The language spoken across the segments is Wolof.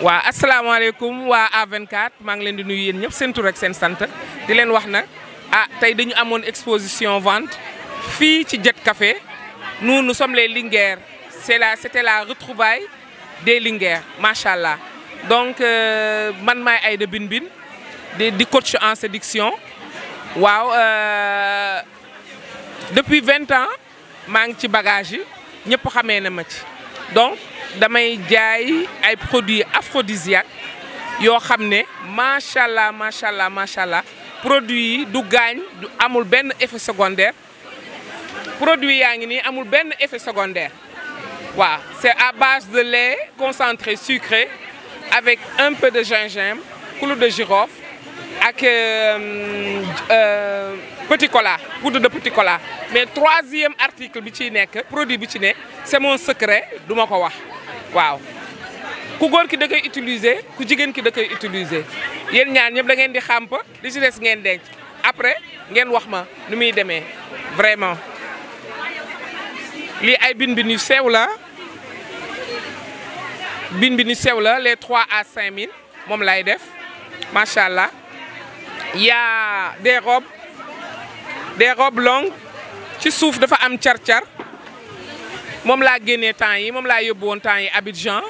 waa asalaamaaleykum waa A24 maa ngi leen di nuyu yéen ñëpp seen tur ak seen sant di leen wax nag tey dañu amoon exposition vente fii ci Jet Café nous sommes les Linguères c'était la retrouvaille des Linguères macha allah donc man maay Aïda Bin Bin di coach en séduction waaw depuis 20 ans maa ngi ci bagage yi ñëpp xamee na ma ci donc damay jaay ay produits aphrodisiaques yoo xam ne macha allah macha allah macha allah produits yi du gaañ du amul benn effet secondaire produits yaa ngi nii amul benn effet secondaire waaw c'est à base de lait concentré sucré avec un peu de gingembre clou de girofle ak petit cola poudre de petit cola mais troisième article bi ciy nekk produit bi ci ne c'est mon secret du ma ko wax waaw ku góor ki da koy utiliser ku jigéen ki da koy utiliser yéen ñaar ñëpp da ngeen di xàmp li ci des ngeen denc après ngeen wax ma nu muy demee vraiment lii ay bin yu sew la bin yu sew la les 3 à 5 000 moom lay def macha allah y a des robes longues ci suuf dafa am car-car moom laa génnee temps yi moom laa yóbbu woon temps yi Abidjan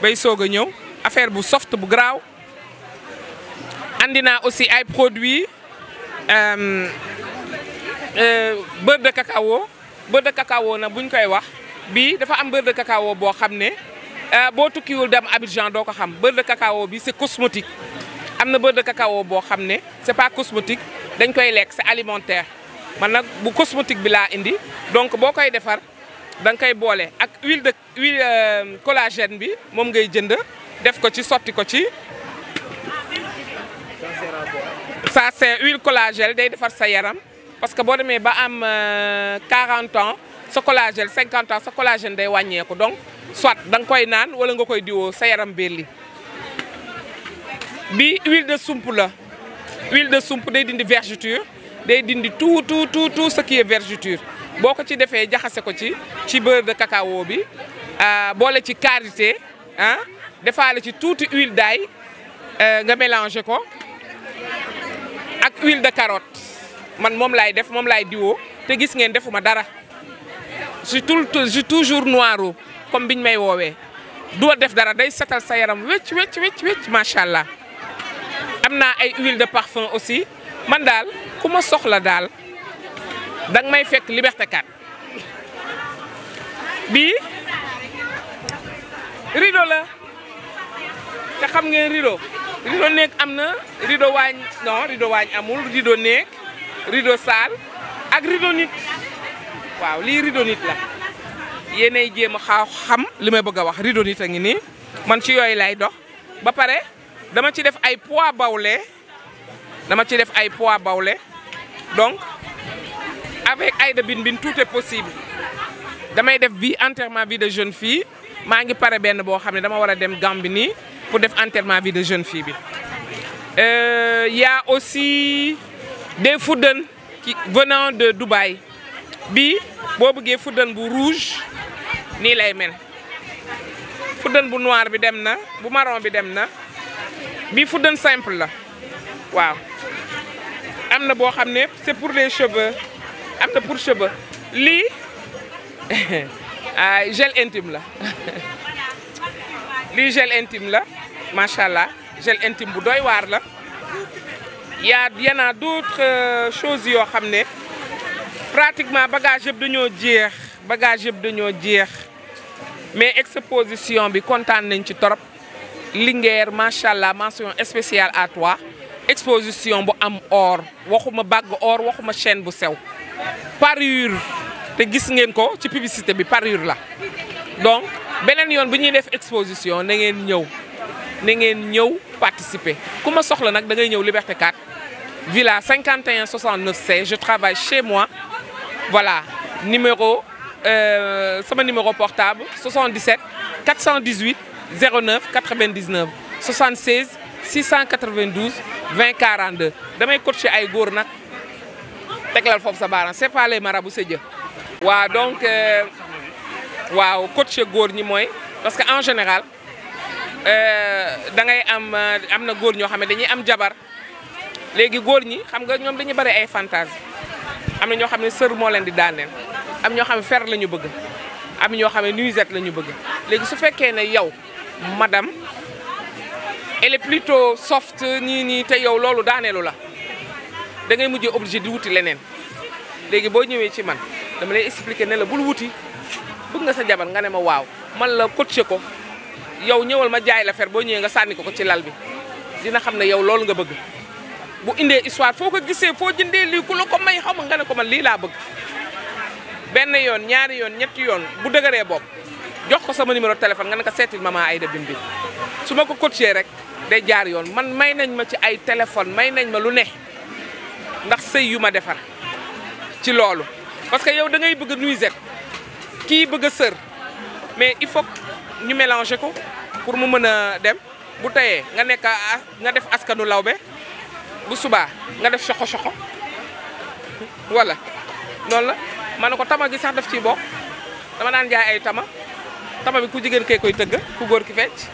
bay soog a ñëw affaire bu soft bu garaaw andi naa aussi ay produits beurre de cacao nag buñ koy wax bii dafa am beurre de cacao boo xam ne boo tukkiwul dem Abidjan doo ko xam beurre de cacao bi c'est cosmétique am na beurre de cacao boo xam ne c'est pas cosmétique dañ koy lekk c'est alimentaire man nag bu cosmétique bi laa indi donc boo koy defar da nga koy boole ak huile collagène bi moom ngay jënd def ko ci sotti ko ci ça c'est huile collagène day defar sa yaram parce que boo demee ba am 40 ans sa collagène 50 ans sa collagène day wàññeeku donc soit da nga koy naan wala nga koy diwoo sa yaram belli bi huile de soumpe la huile de soumpe day dindi vergeture day dindi tout ce qui est vergeture boo ko ci defee jaxase ko ci beurre de cacao bi boole ci karité defaale ci tuuti huile d'ail nga mélanger ko ak huile de carotte man moom laay def moom laay diwoo te gis ngeen defuma dara je suis toujours noiro comme biñ may woowee du def dara day setal sa yaram wecc macha allah am naa ay huile de parfum aussi man daal ku ma soxla daal danga may fekk Liberté 4 bii rideau la te xam ngeen rideau néeg am na rideau waañ non rideau waañ amul rideau néeg rideau salle ak rideau nit waaw lii rideau nit la yéenay jéem a xam li may bëgg a wax rideau nit a ngi nii man ci yooyu lay dox ba pare dama ci def ay pois bawle donc avec Aïda Bin Bin tout est possible damay def enterrement vie de jeune fille maa ngi pare benn boo xam ne dama war a dem Gambie nii pour def enterrement vie de jeune fille bi y a aussi des fuddan venant de Dubaï bii boo bëggee fuddan bu rouge nii lay mel fuddan bu noir bi dem na bu marron bi dem na bii fuddan simple la waaw am na boo xam ne c'est pour les cheveux am na pour cheveux lii gel intime la lii gel intime la macha allah gel intime bu doy waar la y en a d'autres choses yoo xam ne pratiquement bagage yëpp dañoo jeex mais exposition bi kontaan nañ ci torop Linguère macha allah mention spéciale à toi exposition bu am or waxuma bàgg or waxuma chaîne bu sew parure te gis ngeen ko ci publicité bi parure la donc beneen yoon bu ñuy def exposition na ngeen ñëw participer ku ma soxla nag da ngay ñëw Liberté 4 villa 51 69 C je travaille chez moi voilà sama numéro portable 77 418 09 99 76 692 20 42 damay coacher ay góor nag teglal foofu sa baaraam c'est pas les marabouts c'est Dieu. waaw donc waaw coacher góor ñi mooy parce que en général da ngay am na góor ñoo xam ne dañuy am jabar léegi góor ñi xam nga ñoom dañuy bari ay fantasme am na ñoo xam ne sër moo leen di daaneel am ñoo xam ne fer la ñu bëgg am ñoo xam ne nuisette la ñu bëgg léegi su fekkee ne yow madame elle est plutôt soft nii te yow loolu daaneelu la da ngay mujjee obligé di wuti leneen léegi boo ñëwee ci man dama lay expliquer ne la bul wuti bëgg nga sa jabar nga ne ma waaw man la coaché ko yow ñëwal ma jaay la fer boo ñëwee nga sànni ko ci lal bi dina xam ne yow loolu nga bëgg bu indee histoire foo ko gisee foo jëndee lii ku la ko may xam nga ne ko man lii laa bëgg benn yoon ñaari yoon ñetti yoon bu dëgëree bopp jox ko sama numéro téléphone nga ne ko seetil maman Aïda Bine Bine su ma ko coaché rek day jaar yoon man may nañ ma ci ay téléphone may nañ ma lu ne ndax sëy yu ma defar ci loolu parce que yow da ngay bëgg nuisette kii bëgg a sër mais il faut ñu mélanger ko pour mu mën a dem bu tayee nga nekk nga def askanu lawbe bu subaa nga def soxo wala noonu la ma ne ko tama gi sax daf ciy bokk dama daan jaay ay tama bi ku jigéen kee koy tëgg ku góor ki fecc